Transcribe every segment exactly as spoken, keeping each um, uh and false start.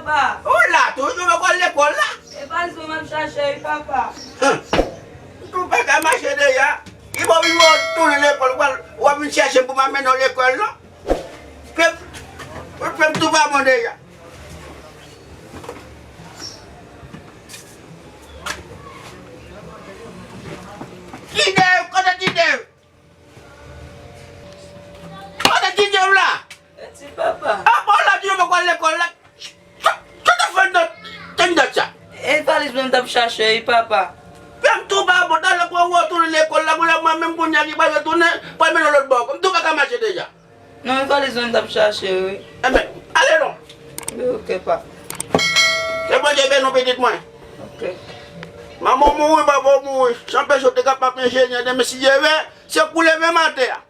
Ou la toujou, poko al lekòl la? E valiz mwen m ap chache wi, papa. Ou pa ka mache deja. Li bon, li bon, tounen lekòl, w ap, w ap vin chèche m pou m ap mennen w lekòl, non? Fè m, fè m tou pa bon deja. Kite, kote kite? Kote kite w la? Mèsi, papa. Apa w la di yo poko al lekòl la? Sa, sa te fè nan tèm dat sa? E valiz mwen m t ap chache wi, papa. Fè m tou pa bon, talè pou w retounen lekòl la, mwen menm kounye a ki pral retounen, pral mennen w lòt bò. M tou pa ka mache deja. Non, e valiz mwen m t ap chache wi. Enben, ale non. Wi, oke, pa. Se Bondye beni w, pitit mwen. Oke. Manman w mouri, papa w mouri. San peche w te kapab enjenyè, demen si Dye vle, se pou leve maten an.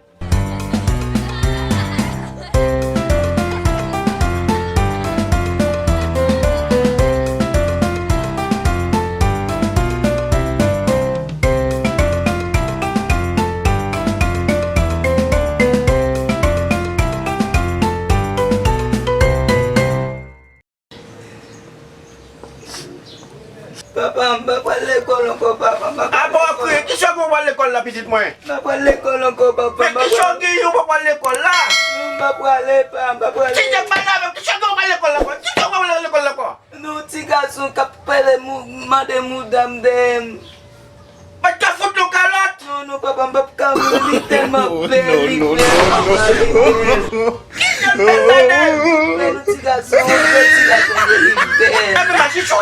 Papa, m pa pral lekòl ankò, papa, m pa pral lekòl. Apa w ap kriye? Kisa w gen w pral lekòl la, pitit mwen? M pa pral lekòl ankò, papa. Men kisa w gen w pa pral lekòl la? Non, m pa prale, pa, m pa prale. Kite m pale avè w. Kisa w gen w pral lekòl la ankò? Kisa w gen w pral lekòl la ankò? Non, ti gason k ap pale mou-, mande mouda m dèyè m. Mwen ka fout nou kalòt. Non, non, papa, m p ap ka mouri, li tèlman bèl, li bèl, papa, li bèl. Ki jan bèl la, nèg? Bèl ti gason, bèl ti gason, li bèl. Epi machichou.